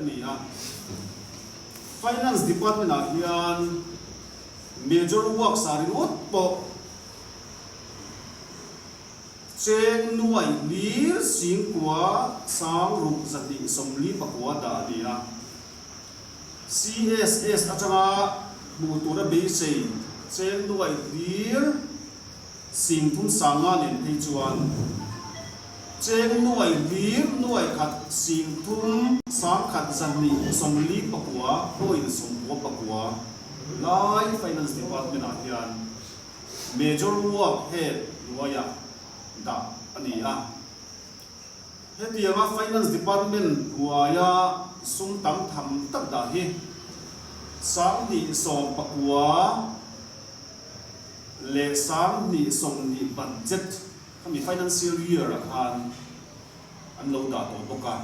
a ni a. Finance Department ah hian Major Works ah ringawt pawh cheng nuai hlir singkua sang ruk 249 dah a ni a. CSS atanga hmuh tura beisei cheng nuai hlir sing thum sanga nen phei chuan cheng nuai hlir nuai khat sing thum sang khat 249 point 99 lai Finance Department ah hian Major Work Head hnuaiah dah a ni a. Hetianga Finance Department hnuaia sum tam tham tak dah hi 2019 leh 2020 budget khami financial year ah khan an lo dah tawh bawk a.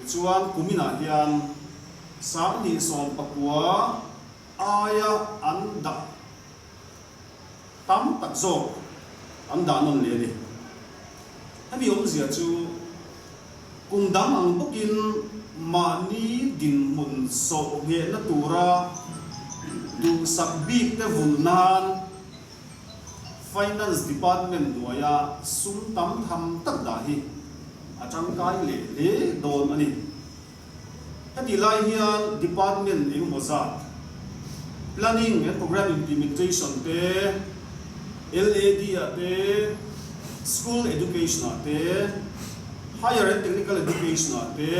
Tichuan kuminah hian 2019 aia an dah tam tak zawk an dah nawn leh a ni. Hemi awmzia chu kum dang ang bawkin mahni dinhmun sawh nghehna tura duhsak bik te vulh nan Finance Department hnuaia sum tam tham tak dah hi a tangkai leh hle dawn a ni. Heti lai hian Department engemaw zat, Planning and Programme Implementation te, LAD ah te, School Education ah te, Higher and Technical Education ah te,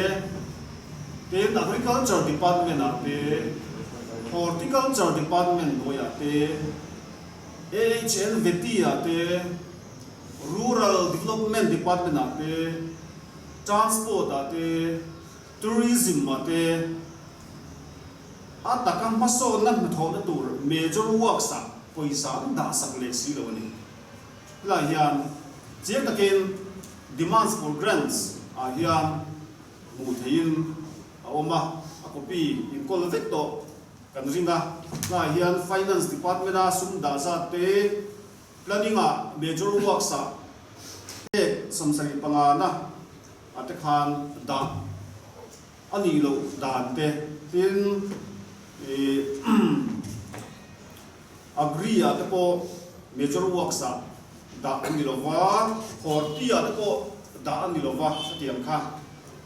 tin Agriculture Department ah te, Horticulture Department hnuaiah te, AHN Vety ah te, Rural Development Department ah te, Transport ah te, Tourism ah te, a taka hmasawnna hnathawhna tur major works ah pawisa an dah sak leh si lo a ni. Helai hian chiang takin demands for grants ah hian hmuh theihin a awm a, a copy inkawl vek tawh kan ring a. Helai hian Finance Department a sum dah zat te, Planning ah major works ah pek 75 na ah te khan dah a nih loh dan te tin ih agri ah te pawh major works ah dah a ni lova horti ah te pawh dah a ni lova hetiang kha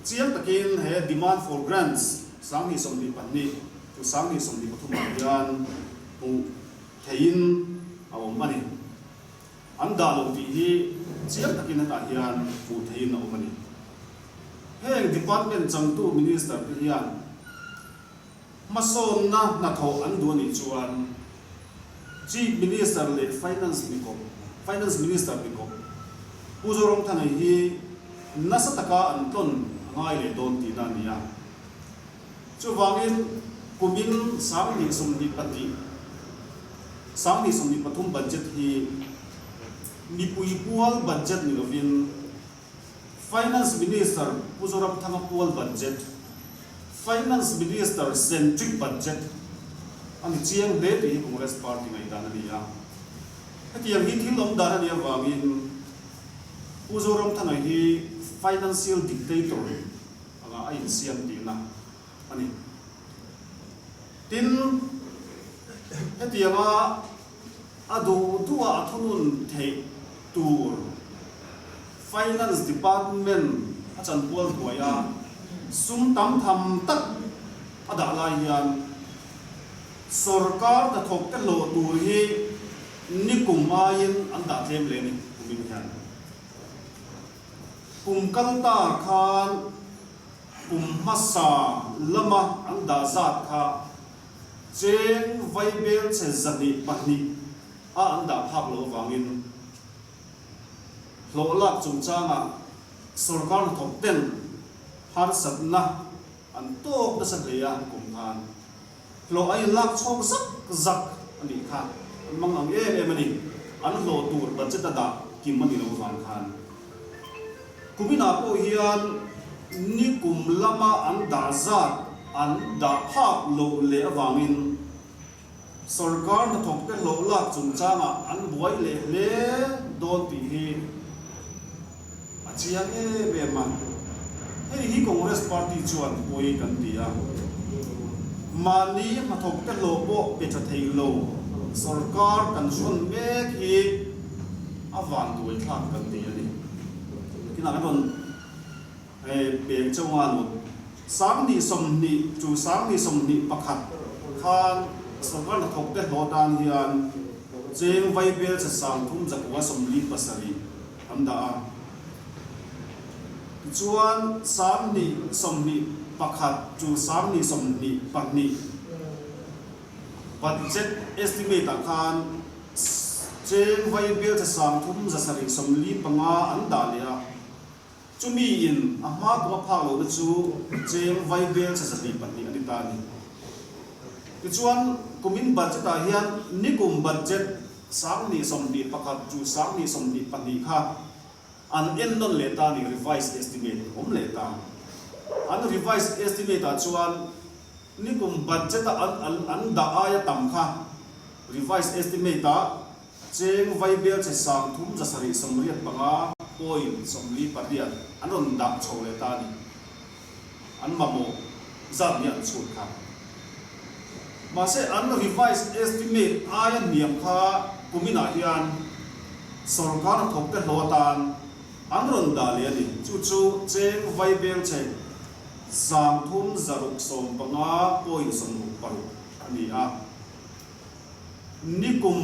chiang takin he demand for grants 2022 to 2023 ah hian hmuh theiin a awm a ni. An dah lo tih hi chiang takin hetah hian hmuh theiin a awm a ni. Heng department changtu minister te hian hmasawnna hnathawh an duh a nih chuan Chief Minister leh Finance mikawp, Finance Minister mikawp Pu Zoramthanga hi nasa taka an tlawn a ngai leh dawn tihna a ni a. Chuvangin kumin 2022, 2023 budget hi mipui pual budget ni lovin Finance Minister Pu Zoramthanga pual budget, Finance Minister centric budget a ni chiang hle tih hi Congress Party ngaihdan a ni a. Hetiang hi thil awm dan a nih avangin Pu Zoramthanga hi financial dictator anga a insiam tihna a ni. Tin, hetianga a duh duha a thunun theih tur Finance Department a chanpual hnuaia sum tam tham tak a dah lai hian sawrkar hnathawkte hlawh tur hi nikum aiin an dah tlem leh a ni kumin hian. Kum kal ta khan kum hmasa lama an dah zat kha cheng vaibel che 202 a an dah phak loh avangin hlawh lak chungchangah sawrkar hnathawk ten harsatna an tawk nasa hle a kum khan hlawh a inlak chhawk zak zak a nih kha an mang ang em em a ni. An hlawh tur budget a dah kim a ni lo vang khan. Kuminah pawh hian nikum lama an dah zat an dah phak loh leh avangin sawrkar hnathawkte hlawh lak chungchangah an buai leh hle dawn tih hi a chiang em em a. Hei hi Congress Party chuan pawi kan ti a. Mahni hnathawkte hlawh pawh pe tha thei lo sorkar kan hrawn mek hi a vanduai thlak kan ti a ni. Kinah kan rawn peng chauh a nut. 2020 chu 2021 khan sorkar hnathawkte hlawh atan hian cheng vaibel che 3947 an dah a. Tichuan, 2021 chu 2022 budget estimate ah khan cheng vaibel che 3775 an dah leh a. Chumi in a hma kum a phak lohna chu cheng vaibel che 202 a ni ta a ni. Tichuan, kumin budget ah hian nikum budget 2021 chu 2022 kha an en nawn leh ta a ni, revised estimate awm leh ta. An revised estimate ah chuan nikum budget a an an dah aia tam kha revised estimate ah cheng vaibel che 3785.48 an rawn dah chho leh ta a ni. An mamawh zat nia an chhut kha. Mahse an revised estimate aia hniam kha kuminah hian sorkar hnathawkte hlawh atan an rawn dah leh a ni. Chu chu cheng vaibel che 3665.66 a ni a. Nikum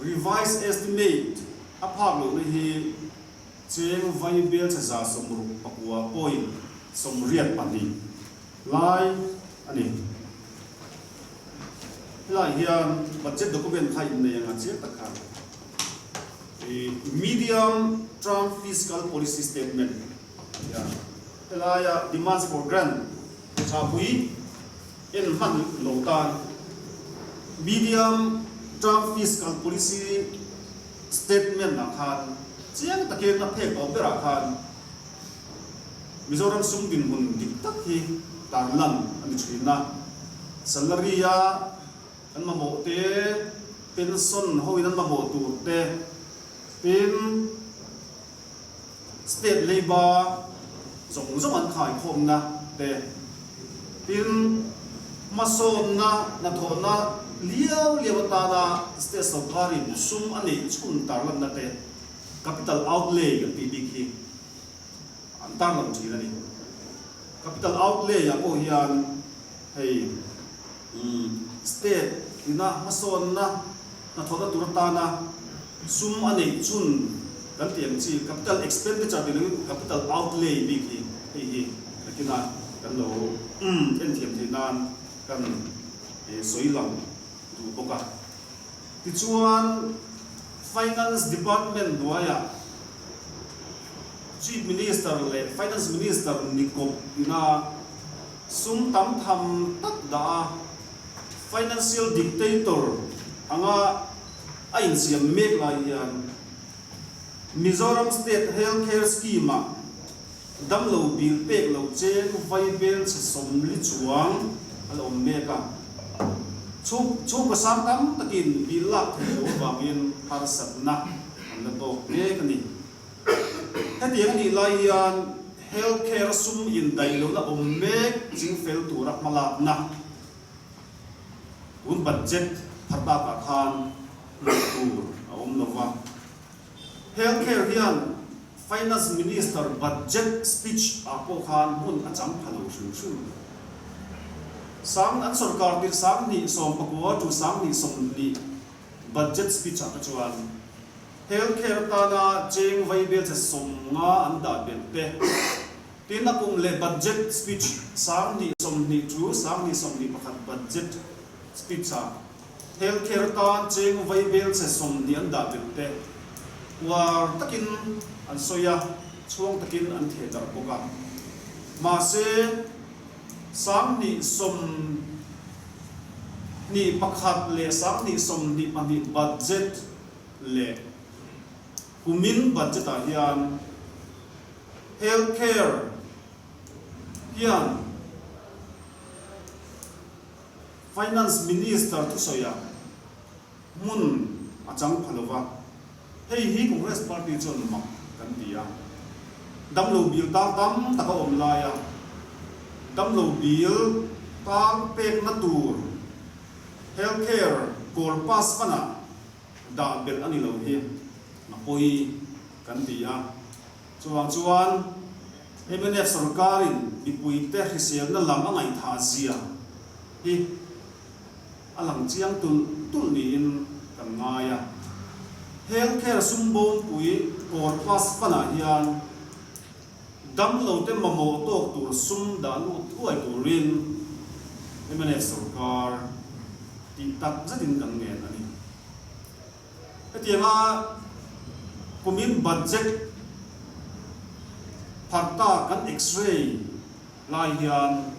revised estimate a phak lohna hi Cheng vaibel che 69.82 lai a ni. Helaiah hian budget document kha innei anga chiang tak khan Medium Term Fiscal Policy Statement a ti a. Helaia Demands for Grant chahpui en hman lo tan Medium Term Fiscal Policy Statement ah khan chiang takin a phek tawh berah khan Mizoram sum dinhmun dik tak hi tarlan a ni thin a. Salary a kan mamawh te, pension hoin an mamawh tur te, tin state leiba zawng zawng an khaikhawmna te, tin hmasawnna hnathawhna liau liau atana state sorkarin sum a neih chhun tarlanna te, capital outlay kan tih bik hi an tarlang thin a ni. Capital outlay ah pawh hian hei state ina hmasawnna hnathawhna tur atana sum a neih chhun kan tih ang chi capital expenditure tih loin capital outlay bik hi hei hi nakinah kan lo en thiam theih nan kan sawi lang duh bawk a. Tichuan Finance Department hnuaiah Chief Minister leh Finance Minister ni kawp ina sum tam tham tak dah a, Financial Dictator anga a insiam mek lai hian Mizoram State Health Care Scheme-ah damlo bill pek loh cheng vaibel chhe 40 chuang a la awm mek a. Chhungkaw sang tam takin bill lak theih loh avangin harsatna an la tawk mek a ni. Hetiang a nih lai hian Health Care sum indaih lohna awm mek chingfel tura hmalakna tun budget thar takah khan hmuh tur a awm lo va. Health Care hian Finance Minister budget speech ah pawh khan hmun a chang pha lo hrim hrim. Sang an sorkar tir 2019 to 2020 budget speech ah kha chuan Health Care atana cheng vaibel che 50 an dah belh te, tin a kum leh budget speech 2020 to 2021 budget speech ah Health care tan cheng vaibel che 20 an dah belh te uar takin an sawi a, chhuang takin an theh darh bawk a. Mahse, 2021 leh 2022 budget leh kumin budget ah hian health care hian Finance Minister thusawiah hmun a chang pha lova, hei hi Congress Party chuan mak kan ti a. Damlo bill tang tam tak a awm lai a, damlo bill tang pekna tur Health Care Corpus Fund-ah dah belh a ni lo hi a pawi kan ti a. Chuvang chuan mnf sorkarin mipuite hriselna lam a ngaihthah zia hi a lang chiang tulh tulh niin kan ngai a. Health care sumbawmpui corpus fund-ah hian damlote mamawh tawk tur sum dah lut thuai turin mnf sorkar tih tak zetin kan ngen a ni. Hetianga kumin budget pharh ta kan x-ray lai hian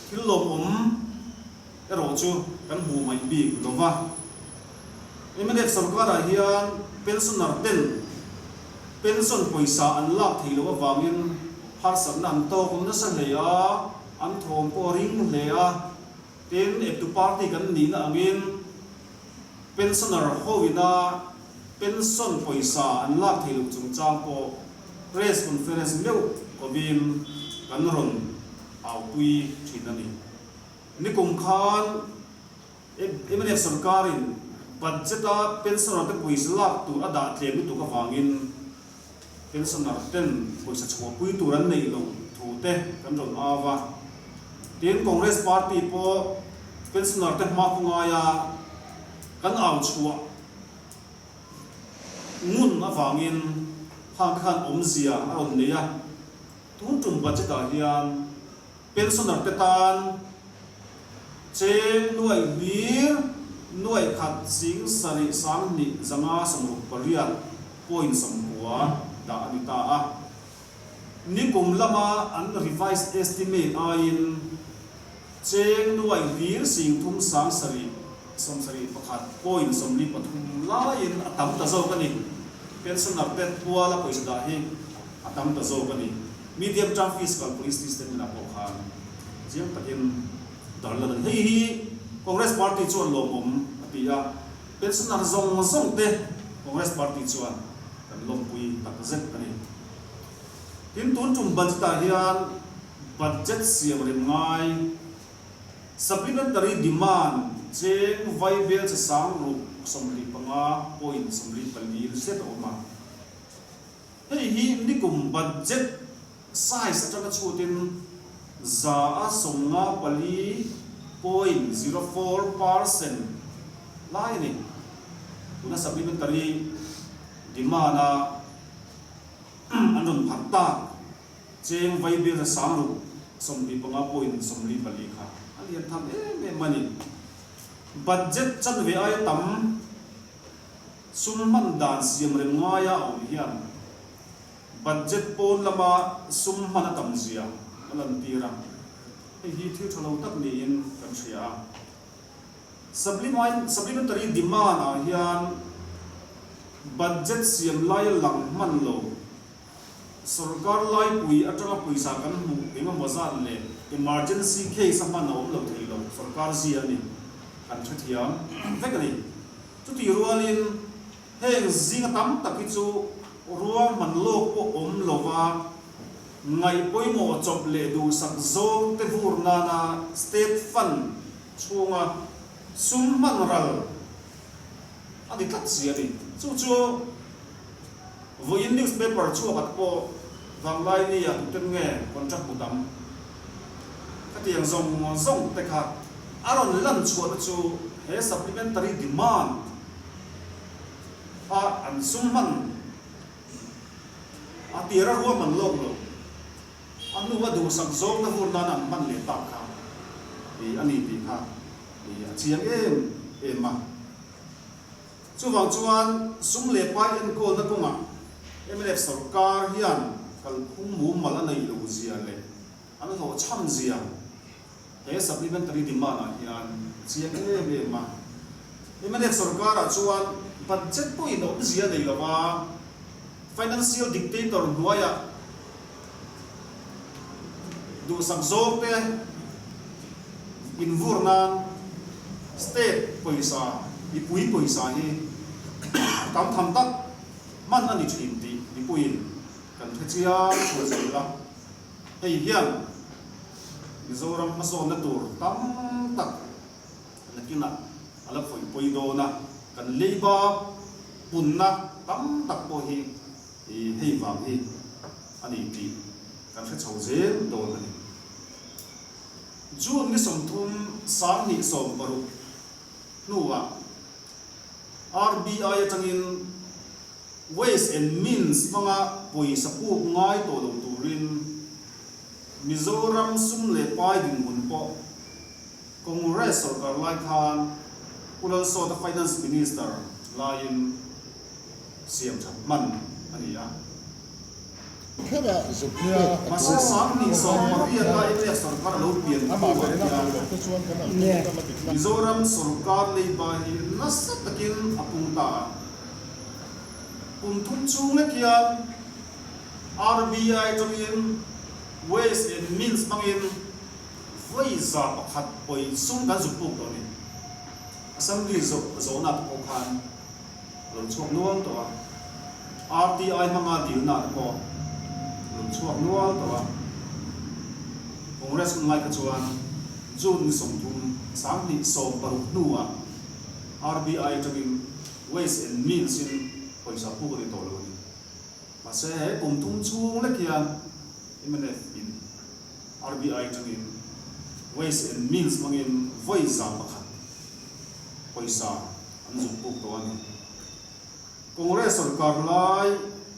thil lawmawm erawh chu kan hmuh mai bik lo va. Mnf sorkarah hian pensioner ten pension pawisa an lak thei loh avangin harsatna an tawk nasa hle a, an thawm pawh a ring hle a. Tin, eptu party kan nihna angin Pensioner hoina pension pawisa an lak thei loh chungchang pawh press conference meuh kovin kan rawn aupui thin a ni. Nikum khan mnf sorkarin budget-a pensioner te pawisa lak tur a dah tlem lutuk avangin Pensioner ten pawisa chhuahpui tur an neih loh thu te kan rawn au a. Tin, Congress party pawh pensioner te hma khawngaia kan au chhuah ngun avangin khang te khan awmzia a rawn nei a. Tun tum budget ah hian Pensioner te tan cheng nuaih hlir nuaih khat 70 sanghnih 568 point 90 dah a ni ta a. Nikum lama an revised estimate aiin cheng nuaih hlir 30 7 71 point 43 laiin a tam ta zawk a ni. Pensioner te puala pawisa dah hi a tam ta zawk a ni. Medium term fiscal policy statement ah pawh khan chiang takin dar lan a ni. Hei hi Congress party chuan lawmawm a ti a, pensioner zawng zawng te Congress party chuan kan lawmpui tak zet a ni. Tin, tun tum budget ah hian budget siam rem ngai supplementary demand cheng vai vel che sang ruk 75 point 44 zet a awm a. Hei hi nikum budget size atanga chhutin 54 point 04 percent lai a ni. Tuna supplementary demand a an rawn pharh tak cheng vaibel 675 point 44 kha a lian tham em em a ni. Budget chanve aia tam Sum hman dan siam rem ngaia a awm hian budget pawn lama sum hman a tam zia a lantir a, hei hi thil tha lo tak niin kan hria a. Supplementary demand ah hian budget siam laia lang hman lo, sorkar laipui atanga pawisa kan hmuh engemaw zat leh emergency case a hman a awm lo thei lo, sorkar zia a ni, kan hrethiam vek a ni. Chutih rualin heng zinga tam tak hi chu ruahman lawk pawh awm lova ngaih pawimawh chawp leh duhsak zawng te vur nana state fund chhunga sum hman ral a ni tlat si a ni. Chu chu vawiin newspaper chhuakhat pawh Vanglaini ah tuten nge contract hmu tam khatiang zawng zawng te kha A rawn lan chhuahna chu he supplementary demand a an sum hman a tir a ruahman lawk lo, a hnu a duhsak zawngna vur nana an hman leh tak kha a ni tih kha a chiang em em a. Chuvang chuan sum leh pai enkawlna kawngah mnf sorkar hian kalphung mumal a neih loh zia leh an hlawhchham zia He supplementary demand ah hian a chiang em em a. Mnf sorkar ah chuan budget pawhin awmzia nei lo va, financial dictator hnuaiah duhsak zawng te invur nan state pawisa, mipui pawisa hi tam tham tak hman a ni thin tih mipuiin. Kan hre chiang chho zel a, hei hian Mizoram hmasawnna tur tam tak nakinah a la khawih pawi dawn a, kan leiba punna tam tak pawh hi hei vang hi a ni tih kan hre chho zel dawn a ni. June ni 30 2016 hnuah RBI atangin Ways and Means hmanga pawisa puk ngai tawh lo turin Mizoram sum leh pai dinhmun pawh Congress sorkar lai khan Pu Lalsawta Finance Minister laiin siam that hman a ni a. Mahse 2018 a mnf sorkar a lo pian hnuah hian Mizoram sorkar leiba hi nasa takin a pung ta a. Kum thum chhung lek hian RBI atangin Ways and Means hmangin vawi 100 pawi sum kan zuk puk tawh a ni. Assembly zawhna te pawh khan a lo chhuak nual tawh a, RTI hmanga dilna te pawh a lo chhuak nual tawh a. Congress hun lai kha chuan June ni 30, 2016 hnuah RBI atangin Ways and Means in pawisa puk a ni tawh lo a ni. Mahse he kum thum chhung lek hian mnf in RBI atangin Ways and Means hmangin vawi 100 pawisa an zuk puk tawh a ni. Congress sorkar lai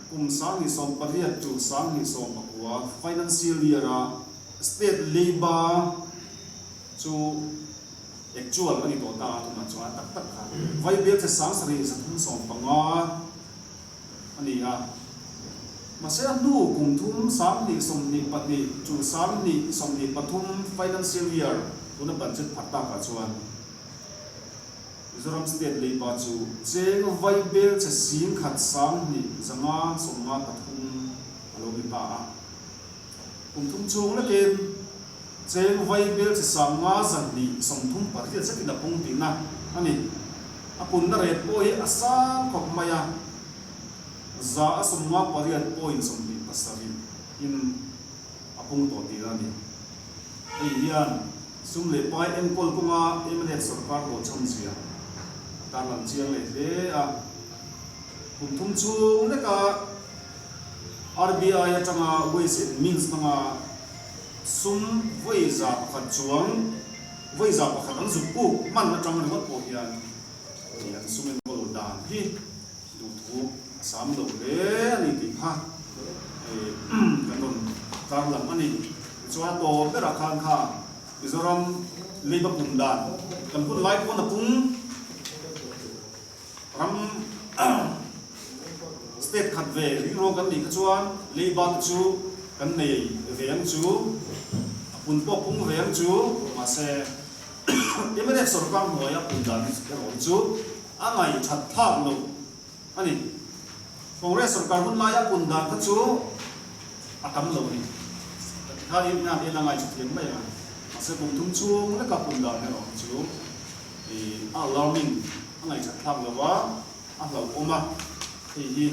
kum 2018 to 2019 financial year a state leiba chu Actual a ni tawh ta a, tunah chuan a tak tak kha Vaibel che 7375 a ni a. Mahse a hnu kum thum 2022 to 2023 financial year tuna budget phat takah chuan Mizoram state leiba chu cheng Vaibel che 10,000 553 a lo ni ta a. Kum thum chhung lekin cheng vai bel chi 500 538 zetin a pung tihna a ni. A punna ret pawh hi a sang khawp mai a, 58.27 in a pung tawh tihna a ni. Hei hian sum leh pai enkawl kawnga mnf sorkar hlawhchham zia a tarlang chiang leh hle a. Kum thum chhung leka RBI atanga Ways and Means hmanga sum vawi 100 chuang, vawi 100 an zuk puk hman atang ringawt pawh hian hei an sum enkawl dan hi duhthu a sam lo hle a ni tih kha hei kan rawn tarlang a ni. Tichuan a tawp berah khan kha Mizoram leiba pum dan kan hun lai pawn a pung. Ram state khat ve ring ruang kan nih kha chuan leiba te chu kan nei ve ang chu, a pun pawh pung ve ang chu, mahse mnf sorkar hnuaia pun dan erawh hi chu a ngaihthat thlak loh a ni. Congress sorkar hun laia pun dan kha chu a tam lo a ni. Tikhan in en a ngaihṭha thiam mai ang, mahse kum thum chhung leka pun dan erawh hi chu I a alarming a ngaihṭhat thlak lo a, a hlauhawm a, hei hi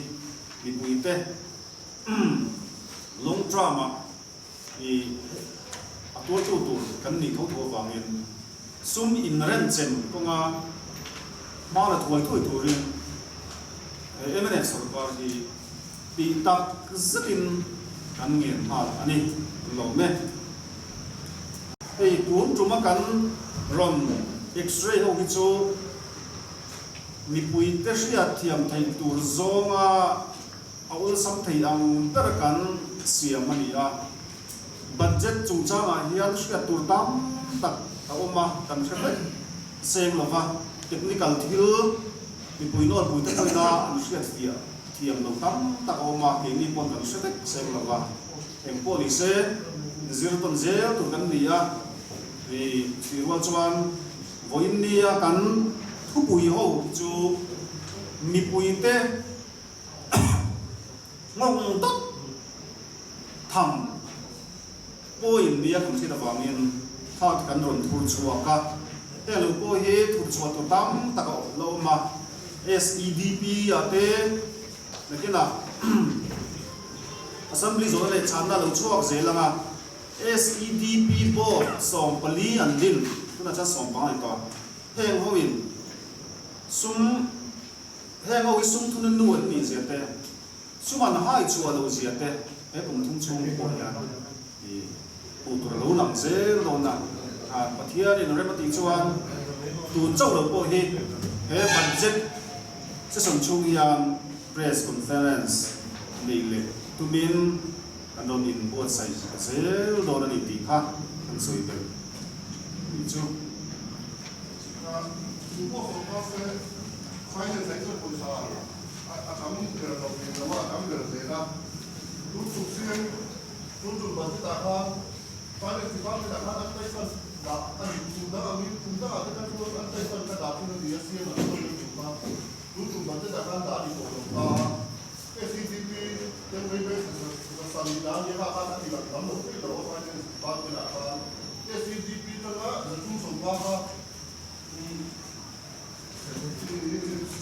mipuite long term ah i a tuartu tur kan nih tho tho avangin sum inrenchem kawnga hma la thuai thuai turin he mnf sorkar hi tih tak zetin kan ngen nghal a ni lawm e. Hei tun tuma kan rawn X-ray ho hi chu mipuite hriat thiam theih tur zawnga a awlsam thei ang ber kan siam a ni a. Budget chungchangah hian hriat tur tam tak a awm a, kan hre vek seng lo va, technical thil mipui nawlpuite pawhin a an hriat fiah thiam lo tam tak a awm a, keini pawn kan hre vek seng lo va. Engpawh ni se, inzir tawn zel tur kan ni a, hei thih rual chuan vawiin nia kan thupui ho chu mipuite nghawng tak tham pawhin nia kan hriat avangin thla te kan rawn thur chhuak a, heng lo pawh hi thur chhuah tur tam tak a awm lo awm a, SEDP ah te nakinah. Assembly zawhna leh chhanna a lo chhuak zel ang a, SEDP Board 14 an din, tunah chuan 15 a ni tawh a, heng hoin sum heng ho hi sum thunun nu an nih zia te, sum an hai chhuah loh zia te he kum thum chhung pawh hian i hmuh tur a lo lang zel dawn a, Pathianin rem a tih chuan tun chauh lo pawh hi he budget session chhung hian press conference neih leh tumin kan rawn inbuatsaih zel dawn a ni tih kha kan sawi belh nih chu. Chu pawh sawi ta se, finance ah hi chuan pawisa a tam ber lo thei lo a, a tam ber zel a. Tun tum siam, tun tum budget ah khan finance department ah khan an taifan dah a ni. Kum dang angin kum dangah te kha chuan an taifan kha dah thin a ni a, siam an sawi a tum kha. Tun tum budget ah khan dah a ni tawh lo ta a. SEDP ten railway sasani dah a nia kha khan a ti lang tam lo thei lo a finance department ah khan. SEDP tanga 315 kha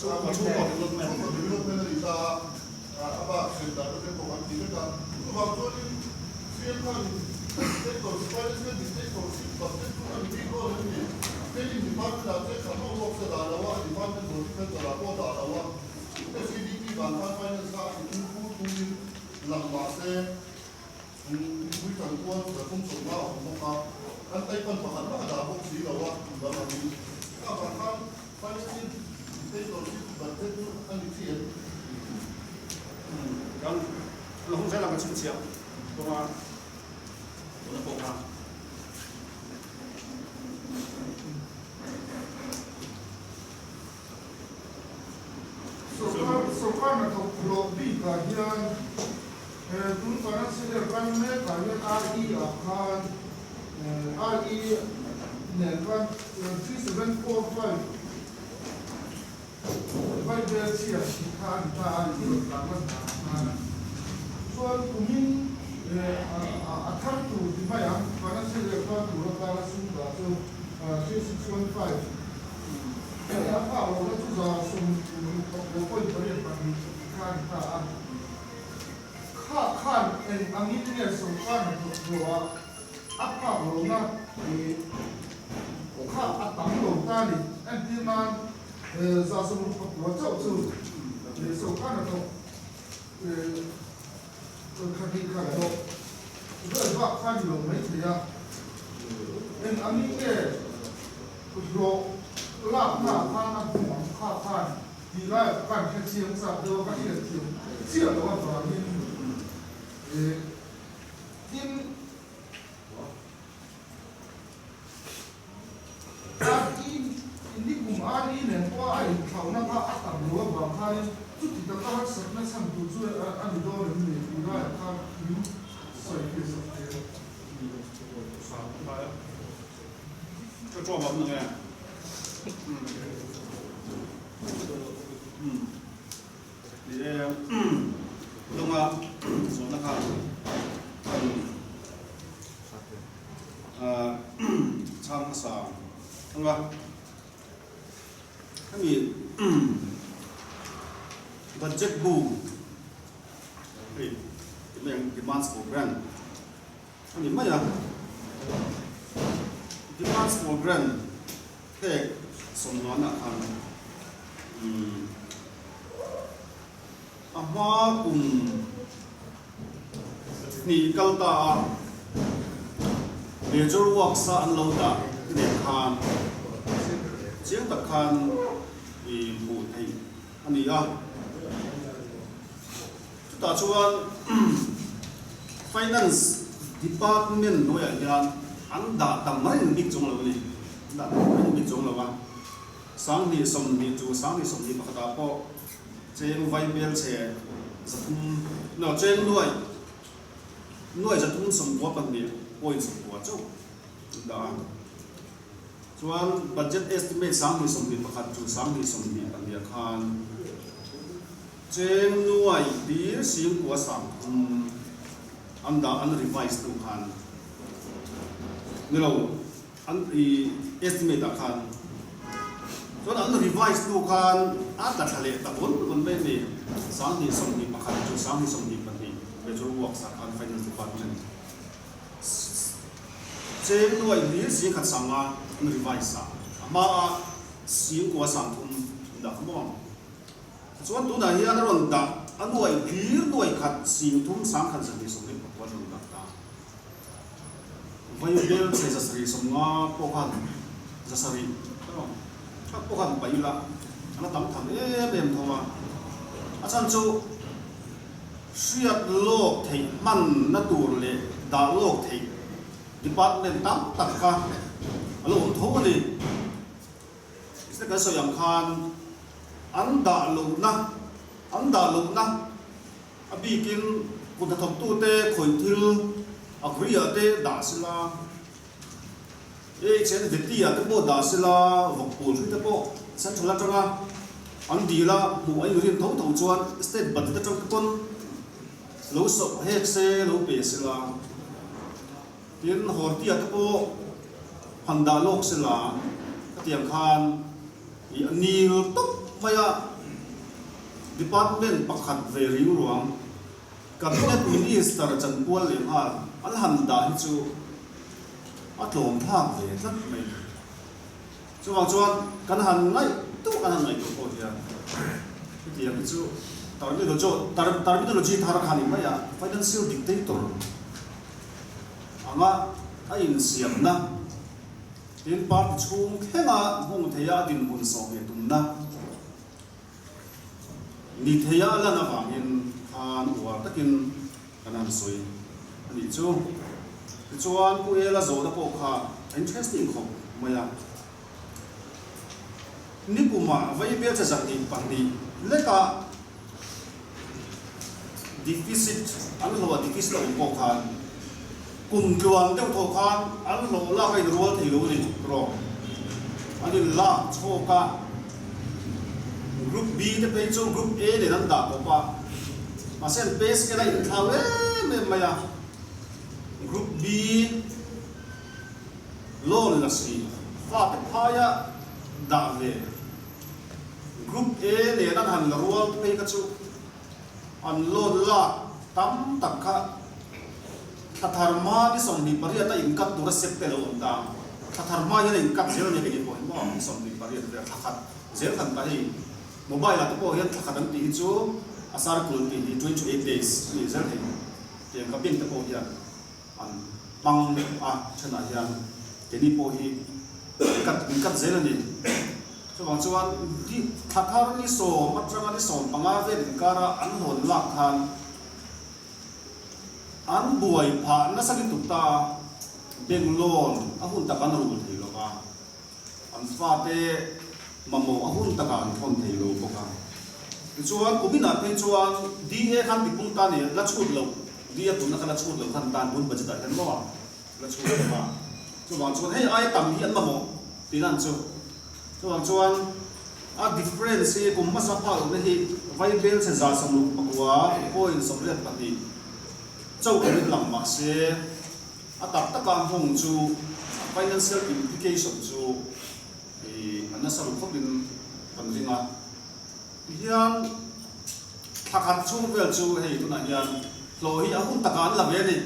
Chhungkaw development a ni ta a, a bak hren dan te pawh kan ti vek a. Chuvang chuanin CM khanin sector financial dictatorship budget chu a ni bik dawn em ni? Training department ah te kha hmang lawk se dah lo a, a department horticulture ah pawh dah lo a. SEDP vang khan finance kha a ti tum fur tumin lang mah se. Mipui kan kual 315 a awm bawk a, kan taipan pakhat mah a dah bawk si lo a, tih dang angin. Kha vang khan Financial Dictatorship budget chu a ni chi em? Kan la hung zel ang ka chhinchhiah dawn a, tuna pawh kha. Sorkar sorkar hnathawk hlawh bikah hian he tun financial year kal mekah hian RE ah khan RE nen khan 3745 vaibel chhia tih kha a ni ta a, inrawn tlan la hna khan chuan kumin a thar tur ti mai ang financial year kal tur atana sum dah chu 3615. Hei a phak lohna chu 68.82 tih kha a ni ta a. Kha khan eng angin nge sorkar hnathawk hlawh ah a phak lohna kha a tam lo ta ni. Entir nan 69 chauh chu sorkar hnathawk kha hnih khat hlawh vel bak kha a ni lo maithei a. Eng angin nge Hlawh lakna khan a hmu ang kha khan tih laiah khan hre chiang chak deuh a ka hriat thiam chiah loh avangin tin RE nikum RE nen pawh a inthlauhna kha a tam loh avang khanin chuti taka harsatna chhan tur chu a ni dawn em ni tih laiah khan min sawi fiah sak thei a. Ka ṭawm ang nge? Ni e, lunga zawhna kha kan chhang hmasa ang a. Hemi budget bu hei demands for grant A ni mai a, Demands for Grant pek sawmnuanah khan a hma kum hnih kal ta a Major Works a an lo dah nen khan chiang tak khan hmuh theih a ni a. Chutah chuan Finance Department hnuaiah hian an dah tam reng bik chuang lo a ni. An dah tam reng bik chuang lo a. 2020 chu 2021 ah pawh cheng vai hmelchhe 300, no, cheng nuai, nuai 392 point 9 chauh an dah a. Chuan Budget Estimate 2021 chu 2022 ah khan Cheng nuai tir singkua 30 an dah an revise hnu khan ni lo an i estimate ah khan chuan an revise hnu khan a tla thla leh ta vawn vawn mai a ni 2021 chu 2022 vel. Major Works ah khan Finance Department cheng nuai hlir 10,000 sanga an revise a, a hma a 9,300 an dah kha maw? Tichuan tunah hian a rawn dah a nuai hlir nuai khat 3,000 1,229 a rawn dah ta. Vaibel chhe 750 pawh khan 700 kha pawh khan paih ila a la tam tham em em tho a. A chhan chu hriat lawk theih hmanna tur leh dah lawk theih department tam tak kha a lo awm tho a ni. Zet kan sawi ang khan an dah lohna an dah lohna A bikin kut hnathawktute khawih thil a hruiah te dah sela, AHN Veti-ah te pawh dah sela, vawkpul hrui te pawh Central atanga an dil a hmuh a inrin tho tho chuan State budget atang te pawn lo sawp hek se, lo pe sela, tin Horti-ah te pawh han dah lawk sela, khatiang khan I a nil tawp mai a, Department pakhat ve riu ruang Cabinet Minister chanpual leh nghal an han dah hi chu a tlawm thlak ve tlat mai. Chuvang chuan kan han ngaih duh kan han ngaihtuah pawh hian hetiang hi chu terminology thar kha a ni mai a, Financial Dictator anga a insiamna. Tin, party chhung thlenga hmung theia a dinhmun sawh leh tumna ni theia a lan avangin khan uar takin kan han sawi a nih chu. Tichuan, Pu Ela zawhna pawh kha a interesting khawp mai a. Nikumah Vaibel che 22 lekah Deficit an hlawh a deficit a awm pawh khan kum tluan deuh thawh khan an hlawh lak a inrual thei lo a ni rawh. An inlak chhawk a, Group B te phei chu Group A nen an dah kawp a, mahse an pay scale a inthlau em em mai a, Group B loan la si fate phaia dah ve. Group A nen an han la rual phei kha chu an loan lak tam tak kha thla thar hma ni 28 a inkat tur a sep te lo awm ta. Thla thar hma hian a inkat zel a nia kei ni pawh hi maw ni 28 vel thla khat zel khan ta hei mobile ah te pawh hian thla khat an tih hi chu a circle tih hi 28 days a ni zel thei tiang ka bank te pawh hian an hmang a thenah hian keini pawh hi kat min kat zel a ni. Chuvang chuan thla thar ni 10 atanga ni 15 vel inkara an hawn lak khan an buai phah nasa lutuk ta a, bank loan a hun tak an rul thei lo va, an fate mamawh a hun takah an thawn thei lo bawk a. Tichuan, kuminah phei chuan DA khan tipung ta ni, la chhut loh, DA punna kha la chhut loh khan tan tun budget ah hian maw a la chhut lo va. Chuvang chuan hei aia tam hi an mamawh tih lan chu. Chuvang chuan a difference hi kum hmasa phah lohna hi Vaibel chhe 69.82 chauh angin lang mah se, A tak taka nghawng chu financial implication chu i a nasa ru khawpin kan ring a. Tihian thla khat chhung vel chu hei tunah hian hlawh hi a hun takah an la ve a ni.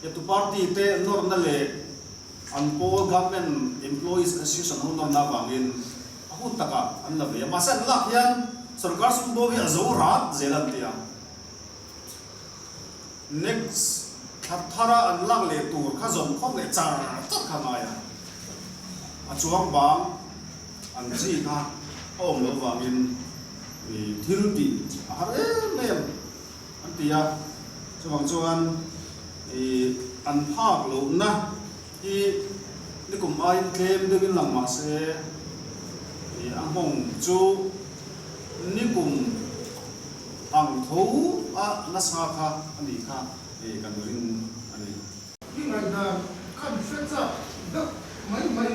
Eptu party te nawrna leh an pawl government employees association ho nawrna avangin a hun takah an la ve a. Mahse an lak hian sorkar sumdawng hi a zo rat zel an ti a. Next thla thara an lak leh tur kha zawm khawm leh char char kha ngai a, a chuang bang an chi kha a awm loh vangin thil tih a har em em an ti a, chuvang chuan an phak lohna hi nikum aiin tlem deuhin lang mah se a nghawng chu nikum Ang tho a nasa kha a nih kha kan ring a ni. I ngaihdan khan hre chak deuh mai mai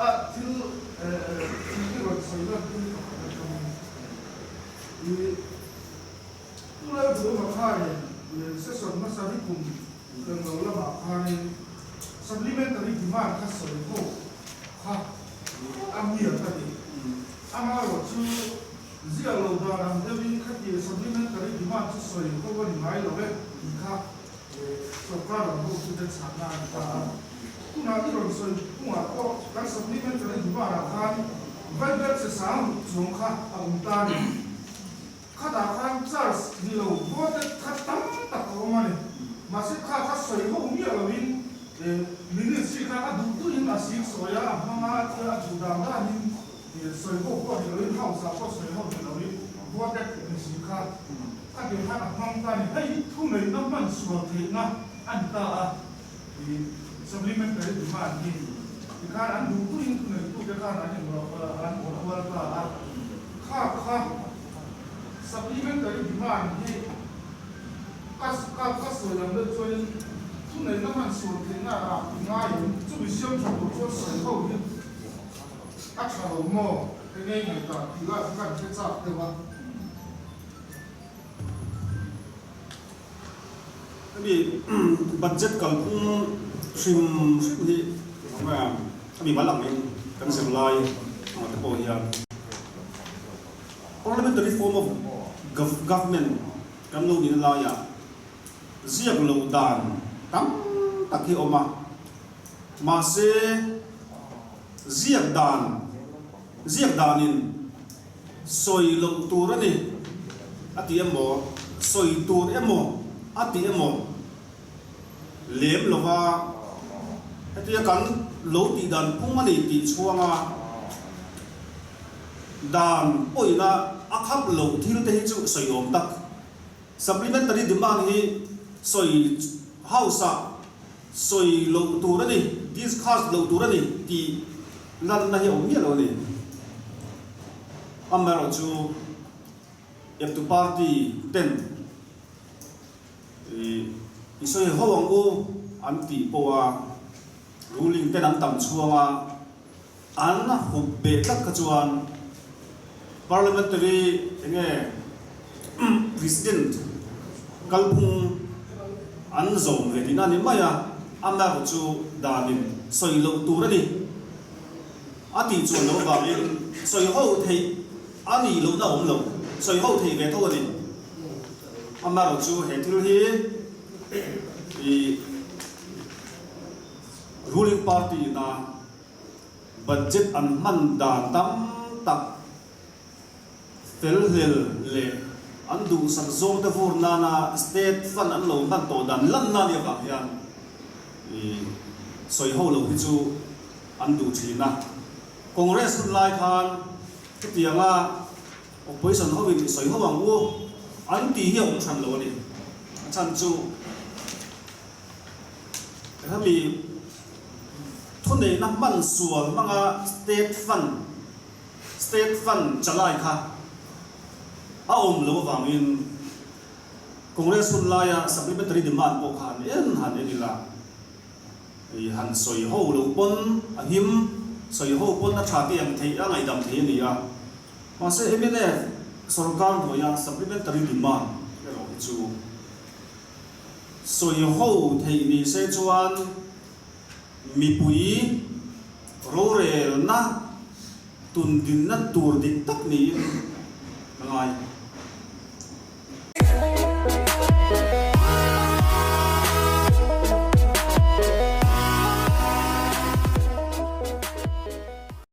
a thil thil i rawn sawi lan tum pakhat atangin i Pu Lalduhawma khain session hmasa ni kum kan lo lamah khanin supplementary demand kha sawi ho kha a ngiat a ni. Amaherawhchu Ziah lo dan ang deuhin khati supplementary demand chu sawi ho a ni ngai lo e. tih kha sorkar lam hotute chhanna a ni ta a. Tunah i rawn sawi kungah pawh kan supplementary demand-ah khan vaibelchhe sang ruk chuang kha a awm ta a ni. Khatah khan charge ni lo vote kha tam tak a awm a ni. Mahse kha kha sawi ho miah loin ministry khan a duh duhin a sik sawi a, a hmang a, a tia a duh dan danin sawi ho pawh ni loin house ah pawh sawi ho ni loin vote ni si kha kha ti khan a hmang ta a ni. Hei hi thuneihna hman sual theihna a ni ta a. Supplementary demand hi tikhan an duh duhin thuneitute khan an an awrh kual ta a, kha kha supplementary demand hi ka ka ka sawi lam deuh chuanin thuneihna hman sual theihna ah i ngai em? Chumi siam tha tur chuan sawi ho hi a tha lo maw? Enge ngaihtuah tih lah chu kan hre chak deuh a. Hemi budget kalphung hrim hrim hi a mimal angin kan zirlai ang te pawh hian parliamentary form of government kan lo nihna laiah ziak loh dan tam tak hi a awm a, mahse ziak dan ziak danin Sawi loh tur a ni a ti emaw, sawi tur emaw a ti emaw lem lova hetia kan lo tih dan phung a ni tih chhuanga dan pawina a khap loh thil te hi chu sawi awm tak. Supplementary demand hi sawi house ah sawi loh tur a ni, discuss loh tur a ni tih lanna hi a awm miah lo a ni. Amaherawhchu eptu party ten i sawi ho ang u an tih pawh a ruling ten an tam chhuang a, an hup beh tlat kha chuan parliamentary enge president kalphung an zawm ve tihna a ni mai a, amaherawhchu danin sawi loh tur a ni. A tih chuan loh avangin sawi ho theih a nih lohna a awm lo, sawi ho theih ve tho a ni. Amaherawhchu he thil hi ih ruling party ina budget an hman dan tam tak fel hlel leh an duhsak zawng te vur nana state fund an lo hman tawh dan lanna a nih avang hian ih sawi ho lo hi chu an duh thin a. Congress hun lai khan hetianga opposition ho in i sawi ho ang u an tih hi a awm hran lo a ni. A chhan chu hemi thuneihna hman sual hmanga state fund state fund chalai kha a awm loh avangin Congress hun laia supplementary demand pawh kha han en han en ila. I han sawi ho lo pawn a him, sawi ho pawn a tha te ang theih a ngaihdam thei a ni a. Mahse mnf sorkar hnuaia supplementary demand erawh hi chu sawi ho theih ni se chuan mipui rorelna tundinna tur dik tak niin ka ngai.